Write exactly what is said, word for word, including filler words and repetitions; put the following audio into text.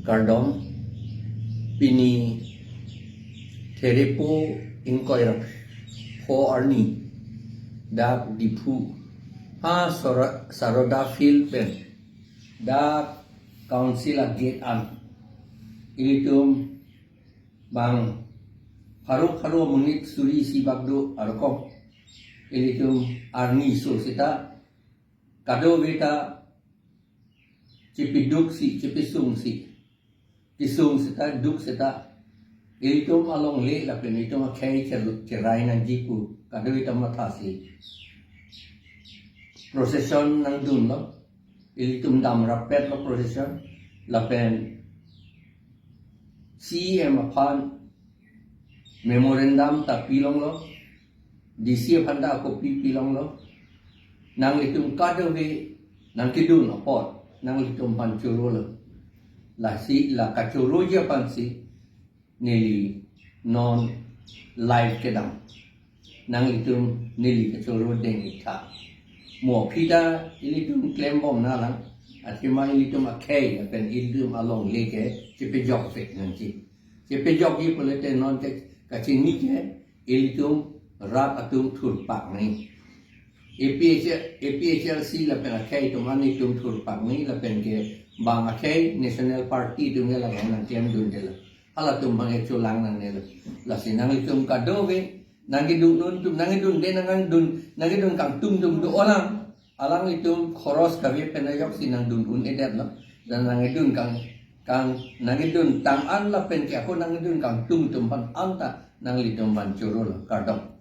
Kardom, pini Therepo ingkoi ra pho arni, dak Diphu ha Sara-, Saroda Field pen, dak Council a-gate an, ilitum bang pharo pharo monit suri isi bak do arokom, ilitum arni so seta, kadokave ta chepeduksi, chepesungsi, kesung seta, duk seta, ilitum alongle lapen ilitum akhei che-, cherai nangji pu kadokave ta mathasi procession nangdunlo, ilitum damrappetlo procession, lapen C E M aphan memorandum ta pilonglo, D C aphan ta copy pilonglo, nanglitum kadokave nangkedun apot nanglitum aphan chorolo. Lasi la kachoroji aphansi neli non live kedam. Nanglitum neli kachoro deng-ik tha. Mo aphi ta ilitum klembom nanglang, athema ilitum akhei lapen ilitum alongle ke chepejokvek nangji. Chepejokji pulote non ke kachini ke ilitum rat atum thurpak nangji. A P H, A P H L C lapen akhei atum an itum thurpak nangji, lapen ke bang akhei National Party atum ke lagai nangklemdundelo. Halatum bang e cholang nangnelo. Lasi nanglitum kadokave nangkedun atum, nangkedunde nangdun, nangkedun kangtung atum do-olang. Alanglitum khoros kave pen ajoksi nangdun un-edetlo. Dan nangkedun kang, kang, nangkedun tang an lapen ke ako nangkedun kangtung atum aphan anta nanglitum aphan chorolo. Kardom.